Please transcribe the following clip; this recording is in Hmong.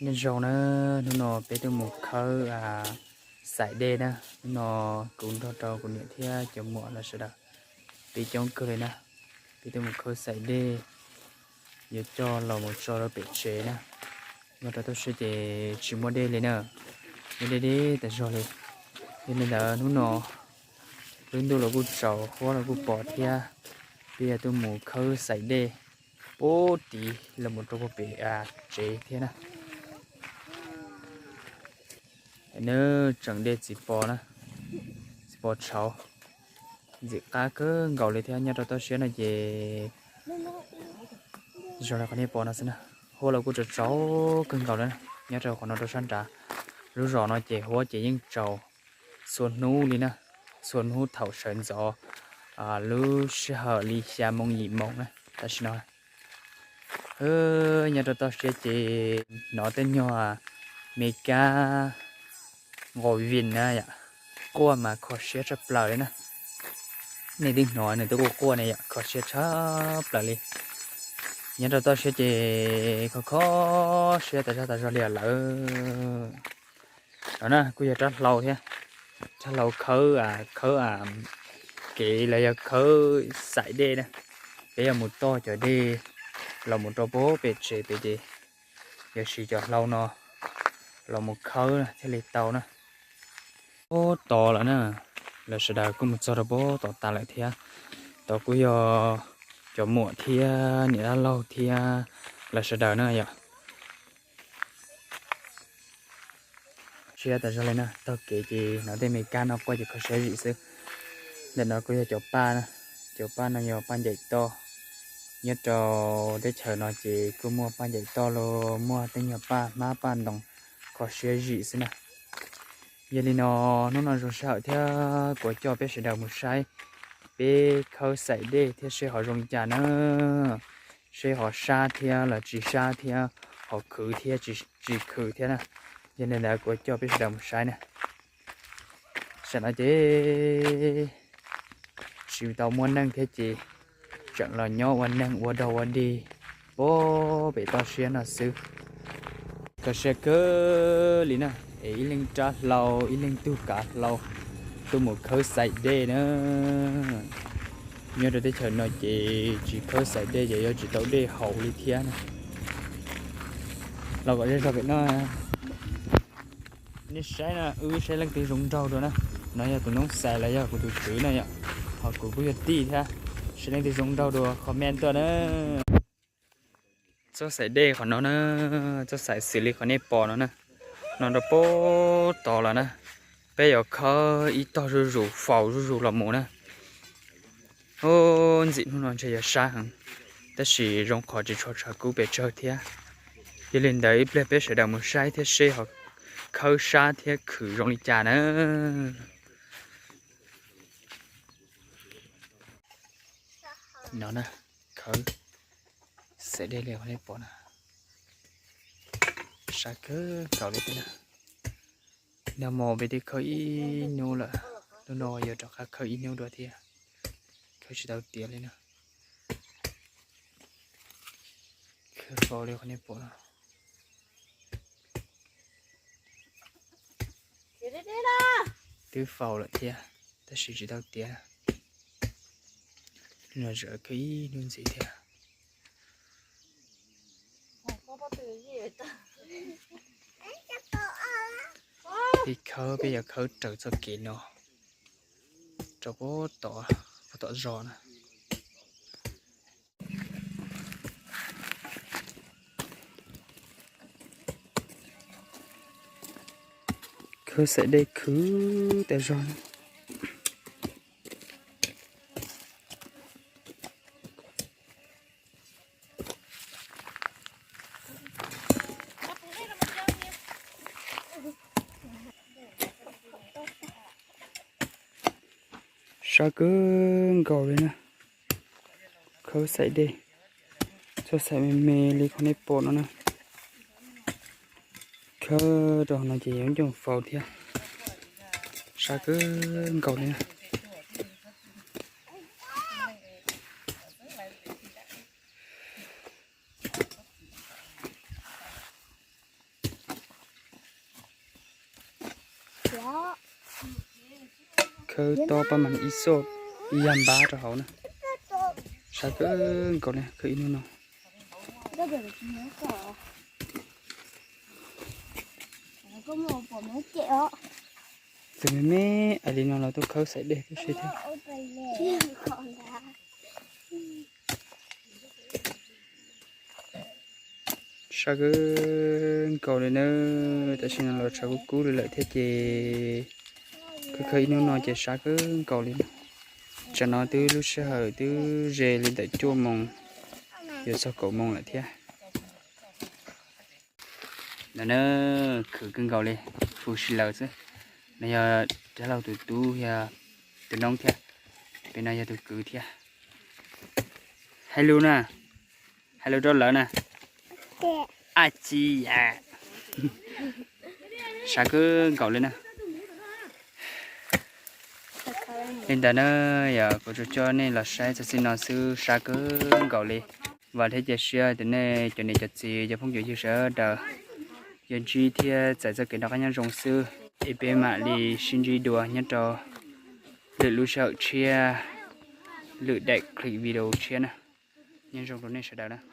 Nyob zoo na, hnub no peb tuaj mus khawb xaim dej na. Hnub no kuv nrog rau kuv niam thiab cov muam lawv sawv daws, peb coob kawg li na. Peb tuaj mus khawb xaim dej, yuav coj los mus tso rau pem tsev na. Nyob rau toj siab ces tsis muaj dej li na, muaj dej deb tas zog li. Yog li ntawd hnub no lub ntuj los kuj tsaus, huab los kuj pos thiab, peb yuav tuaj mus khawb xaim dej pub tiv los mus rau puag pem tsev thiab na. Nws tseem dej txiv pos na, txiv pos tshauv, ntxim qab kawg nkaus li thiab. Nyob rau toj siab no ces zoo li qhov nej pom no xwb na, huab los kuj tsaus tsaus kawg nkaus li na. Nyob rau qhov no rau sab nrad, lub zos no ces huab ces yeej tsaus txhua hnub li na, txhua hnub thaum sawv ntxov lub sij hawm li xya moos yim moos na. Tam sim no nyob rau toj siab ces hnov tej nyuag me kab nqos vim na yom, quaj mas kho siab tshaj plaws li na. Nej twb hnov nws twb quaj quaj ne yom, kho siab tshaj plaws li. Nyob rau toj siab ces kho kho siab tas zog tas zog li lawm. No na kuj yog rab hlau thiab, rab hlau khawb, khawb kev los yog khawb xaim dej na. Peb yuav mus toj cov dej los mus rau puag pem tsev pem ces yuav siv cov hlau no los mus khawb thiaj li tau na. Puag tod lawm na, lawv sawv daws kuj mus txog rau puag tod tas lawm thiab. Tod kuj yog cov muam thiab niam dab laug thiab lawv sawv daws na yom. Siab tas zog li na, taug kev ces hnov tej me kab no quaj ces kho siab zim xwb. Ntawm no kuj yog cov paj na, cov paj no yog paj ncaim toj. Nyob rau teb chaws no ces kuj muaj paj ncaim toj los muaj tej nyuag paj hmab paj ntoo kho siab zim xwb na. Yog li no hnub no zoo sij hawm thiab kuv coj peb sawv daws mus saib peb khawb xaim dej thiab seb ho zoo li cas na, seb ho sab thiab los tsis sab thiab, ho khwv thiab tsis khwv thiab na. Yog li ntawd kuv coj peb sawv daws mus saib na. Tam sim no ces tsis tau muaj neeg thiab ces tseem los nyob ua neeg ua dog ua dig puag pem toj siab no xwb. Kho siab kawg li na, es ib leeg rab hlau ib leeg tug kav hlau tuaj mus khawb xaim dej na. Nyob rau teb chaws no ces tsis khawb xaim dej ces yuav tsis tau dej haus li thiab na. Los kom zej zog pem no, nej saib na, wb saib leej twg zoo nraug dua na. No yog tus noob xais los yog kuv tus tswv na yom, ho kuv kuj yog tij thiab. Saib leej twg zoo nraug dua comment tuaj na. Txoj xaim dej qhov no na, txoj xaim xws li qhov nej pom no na, no rau puag tod lawm na. Peb yuav khawb ib tog zuj zus faus zuj zus los mus na. Ub, ntxim hnub no ntshe yuav sab heev, tab sis zoo qhov tsis tshua tshav kub pes tsawg thiab. Yog li ntawd ib pliag peb sawv daws mus saib thiab seb ho khawb sab thiab khwv zoo li cas na. No na, khawb xaim dej li qhov nej pom na, sab kawg nkaus li thiab na. Nag hmo peb twb khawb ib hnub lawm, hnub no yuav rov qab khawb ib hnub dua thiab. Khawb tsis tau tiav li na, khawb faus li qhov nej pom no. Twb faus lawm thiab, tab sis tsis tau tiav. Hnub no tseem khawb ib hnub ntxiv thiab. Peb khawb, peb yuav khawb raws txoj kev no rau puag tom, puag tom zos na. Khawb xaim dej khwv tas zog na. Sab kawg nkaus li na. Khawb xaim dej, txoj xaim me me li qhov nej pom no na. Khawb rau hauv no ces yuav coj faus thiab. Sab kawg nkaus li na. Khawb tob pab mas ib xoj ib yag npab rau hauv na. Sab kawg nkaus li khawb ib hnub no. Tus me me ais li no los tuaj khawb xaiv dej tib si thiab. Sab kawg nkaus li na, tam sim no los tshav kub kub li lawm thiab ces khawb khawb ib hnub no ces sab kawg nkaus li na. Tsam no twb lub sij hawm twb ze li ntawm cuaj moos yuav txog kaum moos lawm thiab. No na, khwv kawg nkaus li, fu si laws xwb. No yog dab laug tus tub yog tus noob thiab, pem no yog tus kwv thiab. Hais lus na, hais lus rau lawv na. Ab tsi yam, sab kawg nkaus li na. Li ntawd na, yog kuv tsuas coj nej los saib txog txij no xwb, sab kawg nkaus li. Vam thiab cia siab tias nej cov niam cov txiv cov phooj cov ywg sawv daws yuav ntsib thiab txais txoj kev noj qab nyob zoo xwb. Es peb mam li sib ntsib dua nyob rau lwm lub sij hawm tshiab, lwm daim clip video tshiab na. Nyob zoo rau nej sawv daws na.